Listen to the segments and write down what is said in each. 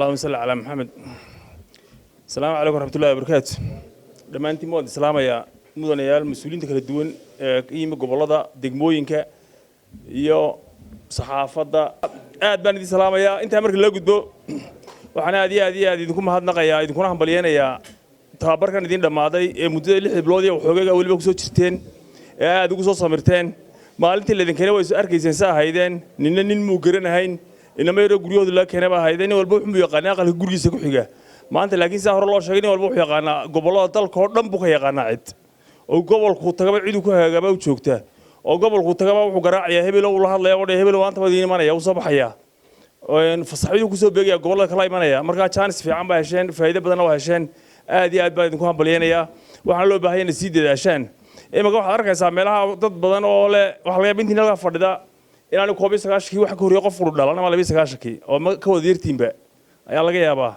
اللهم صل على محمد. السلام عليكم ورحمة الله وبركاته. Dhammaantiin waan islaamayaa, mudanayaal, mas-uuliyiinta kala duwan ee ka yimi gobollada, degmooyinka iyo saxaafadda, aad baan idin salaamayaa. Intaa marka loo gudbo, waxaan aad iyo aad iyo aad idinku mahadnaqayaa, idinkuna hambalyeynayaa tababarkan idin dhammaaday ee muddada 6 bilood iyo waxoogayga weliba kusoo jirteen ee aad ugu soo samirteen. Maalintii laydin keenay way soo arkayseen sa ahaydeen, ninna nin muu garanahayn, inama yaroo guryahooda laga keenay baa ahaydeen. Nin walba wuxuu yaqaanaa aqalka gurigiisa ku xiga. Maanta laakiin saa hore loo sheegay, nin walba wuxuu yaqaanaa gobollada dalka oo dhan buu ka yaqaanaa cid, oo gobolku tagaba ciduu ku hagaagaba u joogta, oo gobolku tagaba wuxuu garaacayaa hebel uu la hadlaya, odhan hebel maanta baad idiin imanaya, uu soo baxayaa, fasaxyaduu kusoo beegaya, gobollada kala imanaya. Markaa chance fiican baa hesheen, faa'iido badanna waa hesheen. Aad iyo aad baan idinku hambalyeynayaa. Waxaana loo baahan inay sii dadaashaan. Imika waxaad arkaysaa meelaha dad badan oo leh waxa laga yaaba intiin halkaa fadhida inaanu 91-kii wax ka horreeya qof uru dhalan ama 92-kii oo ka wada yartiinba ayaa laga yaabaa.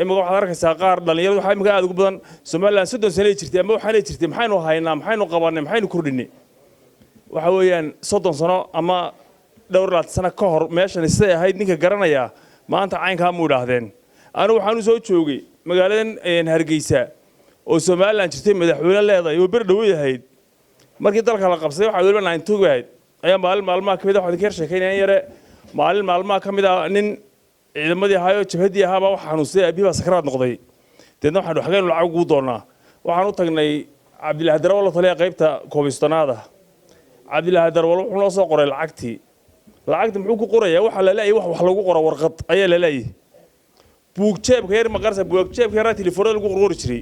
Imika waxaad arkaysaa qaar dhalinyaradu waxaa imika aad ugu badan Somaliland 30 sano ay jirtay ama waxaanay jirtay, maxaynu haynaa, maxaynu qabanay, maxaynu kordhinay? Waxa weeyaan 30 sano ama dhowr labaatan sano ka hor meeshan siday ahayd ninka garanayaa maanta caynkaa mu idhaahdeen. Anigu waxaan u soo joogay magaaladan Hargeysa oo Somaliland jirtay, madaxweyne leedahay oo ber dhawey ahayd. Markii dalka la qabsaday, waxaa weliba 92 ahayd, ayaa maalin maalmaha ka mid ah, waxaan idinka yar sheekaynaya in yare, maalin maalmaha ka mid ah nin ciidamadii ahaayoo jabhaddii ahaabaa wax xanuunsaday, aabihii baa sakaraad noqday. Deedna waxaanu xageynu lacag ugu doonaa? Waxaan u tagnay Cabdillahi Darawal oo taliya qaybta 31-aad. Cabdillahi Darawal wuxuu noo soo qoray lacagtii. Lacagta muxuu ku qorayaa? Waxaa la leeyahay wax lagu qoro, warqad ayaa la leeyahay. Buug jeebka yar maqarsa, buug jeebka yaraa telefoonada lagu qorqori jiray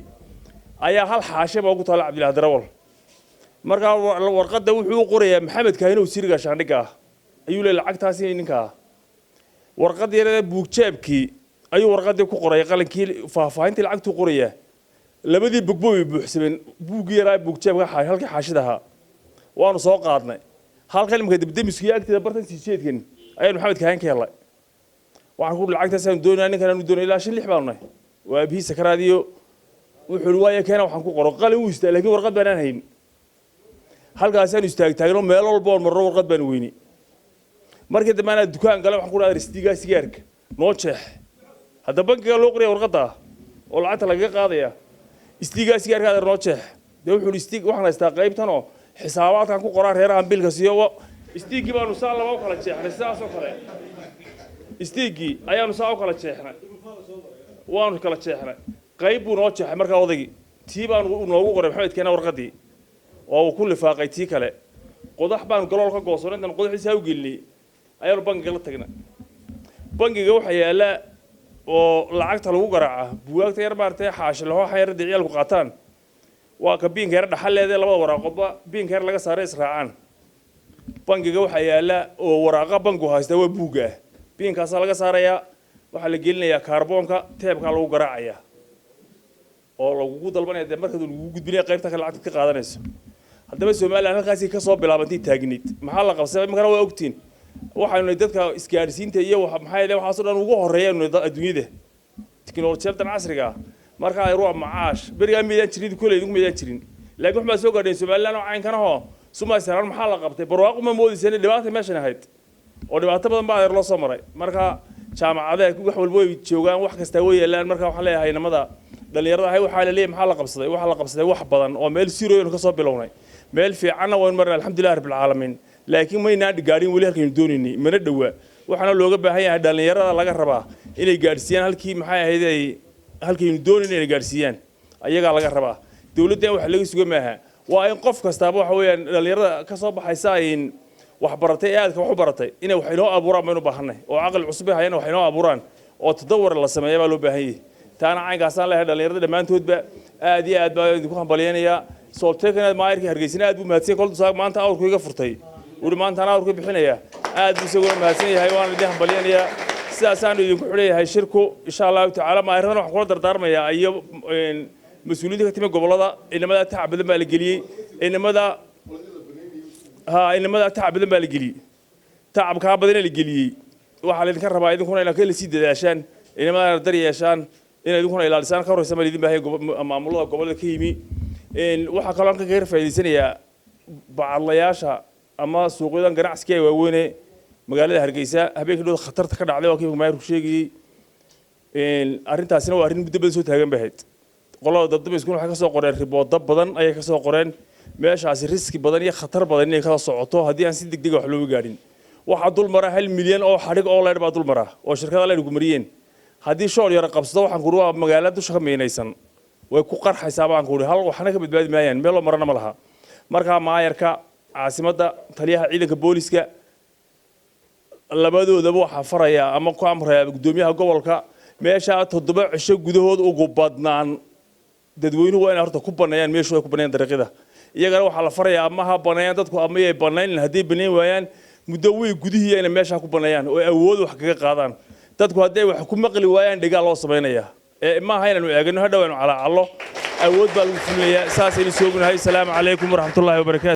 ayaa hal xaashe baa ugu taala Cabdillahi Darawal. Markaa warqadda wuxuu u qorayaa Maxamed Kaahino, wasiirka gaashaandhigga ah ayuu leeyahay lacagtaasi ninka ah. Warqad yarada buugjeebkii ayuu warqadii ku qoray, qalinkii, faahfaahintii lacagtuu qorayaa. Labadii bogbo way buuxsameen, buuggii yaraa buugjeebka halkii xaashida ahaa. Waanu soo qaadnay halkan imika debdemiskiyo agteeda bartan siijeedkan ayaanu Maxamed Kaahin ka helnay. Waxaan ku lacagtaasaan doonaa, ninkan aanu doonay, ilaa shan lix baanu nahay, waa aabihii sakaraadiyo. Wuxuu ihi waayo keena waxaan ku qoro. Qalin wuu istaa, laakiin warqad baanaan hayn. Halkaasaanu istaagtaagno, meel walba oon marno warqad baanu weyni. Markii dambe anaa dukaan gale, waxaan ku dhahay ristigaa sigaarka noo jeex. Hadda bankiga loo qoraya warqadda oo lacagta lagaga qaadaya. Istiigaa sigaarka adeer noo jeex. Dee wuxuu ihi istiig waxaan haystaa qaybtanoo xisaabaadkan ku qoraa, reerahan biilka siiyo. Istiiggii baanu saa laba u kala jeexnay, sidaas oo kale. Istiiggii ayaanu saa u kala jeexnay, waanu kala jeexnay, qayb buu noo jeexay. Markaa odaygii tii baanu noogu qoray Maxamed keena warqaddii oo uu ku lifaaqay tii kale. Qodax baanu galool ka goosanay, intaan qodaxiisa u gelinay ayaanu bankiga la tagnay. Bankiga waxaa yaalla oo lacagta lagu garaaca buwaagta yar maaragtay xaashi laho yar dee ciyaalku qaataan, waa ka biinka yar dhaxal leedahay, labada waraaqoodba biinka yar laga saaray israacaan. Bankiga waxaa yaalla oo waraaqa bankigu haystaa waa buugga ah. Biinkaasaa laga saarayaa, waxaa la gelinayaa kaarboonka, teebkaa lagu garaacayaa oo lagugu dalbanaya, dee markaad lagugu gudbinaya qaybta kale lacagta ka qaadanayso. Haddaba Somaliland halkaasii ka soo bilaabantay taagniid. Maxaa la qabsaday? Imikana waa ogtiin, waxaynu dadka isgaadhsiinta iyo maxaa yeelay waxaasoo dhan ugu horreeya adduunyada tiknolojiyadan casriga ah. Marka ay ruux macaash berigaa maydaan jirin, kolley idinku maydaan jirin, laakiin wax baa soo gaadheen Somaliland oo caynkanahoo sumaysaran. Maxaa la qabtay? Barwaaqo ma moodaysan, dhibaata meeshan ahayd oo dhibaato badan baa adeer loo soo maray. Marka jaamacadaha wax walba way joogaan, wax kastaa way yaalaan. Marka waxaan leeyahay inamada dhalinyarada ahay, waxaa la leeyahay maxaa la qabsaday? Waxaa la qabsaday wax badan oo meel sirooynu ka soo bilownay, meel fiicanna waynu marnay, alxamdulilah rabbil caalamiin, laakiin maynaan gaadhin weli halkaynu doonaynay, mana dhowaa. Waxaana looga baahan yahay dhalinyarada laga rabaa inay gaadhsiiyaan halkii maxay ahayd ay halkaynu doonayna inay gaadhsiiyaan, ayagaa laga rabaa. Dowladda wax laga suga maaha, waa in qof kastaaba waxa weeyaan dhalinyarada ka soo baxaysa ayn wax baratay ee aadka wax u baratay inay wax inoo abuuraan baynu baahanay, oo caqli cusub ay hayaan wax inoo abuuraan oo tadawur la sameeya baa loo baahan yahay. Taana caynkaasaan leeyahay dhalinyarada dhammaantoodba. Aad iyo aad baa idinku hambalyeynayaa. Soltekana maayirka Hargeysana aad buu mahadsan yahay. Kolta maanta awrku iga furtay, wuxuu maanta anaa awrku bixinaya, aad buu isaguna mahadsan yahay, waana idin hambalyeynayaa. Sidaasaanu idinku xidhayahay shirku insha Allahu tacaala. Maayiradana waxaan kula dardaarmayaa iyo mas-uuliyiinta ka timi gobollada, inamada tacab badan baa la geliyey, inamada ha inamada tacab badan baa la geliyey. Tacabkaa badana la geliyey waxaa laydinka rabaa idinkuna inaad kala sii dadaashaan, inamadana dar yeeshaan, inaad idinkuna ilaalisaan ka horreysa baa laidin baahay maamulada gobollada ka yimi. Waxaa kaloo halkan kaga faa'iidaysanayaa bacadlayaasha ama suuqyadan ganacsiga ee waaweyne magaalada Hargeysa. Habeenkii dhow khatarta ka dhacday waa kii maayirku sheegayey. Arrintaasina waa arrin muddo badan soo taagan bay ahayd. Qolada dabdamiskuna waxay ka soo qoreen riboodo badan ayay ka soo qoreen meeshaasi risk badan iyo khatar badan inay kala socoto haddii aan si degdega wax looga gaadhin. Waxaa dul mara 1 milyan oo xadhig oo leydh baa dul mara oo shirkada leydhku mariyeen. Haddii shoor yara qabsado, waxaan kuhi waa magaalo dusha ka miinaysan, way ku qarxaysaa baan kuhi. Hal waxna ka badbaadi maayaan, meel loo marana ma laha. Markaa maayarka caasimadda, taliyaha ciidanka booliska, labadoodaba waxaa farayaa ama ku amrayaa guddoomiyaha gobolka meeshaa 7 cisho gudahood ugu badnaan dadweynuhu waa inay horta ku baneeyaan meeshu ay ku baneeyaan dariiqyada. Iyagana waxaa la farayaa ama ha baneeyaan dadku ama yay banaynin. Hadday banayn waayaan, muddo way gudihii inay meeshaa ku baneeyaan oo awood wax kaga qaadaan. Dadku hadday wax ku maqli waayaan, dhigaa loo samaynayaa. Ee maaha inaanu eegano hadhow aynu calaacallo, awood baa lagu fulinayaa. Saasaynu soognahay. Asalaamu calaykum waraxmatullaahi wabarakaatu.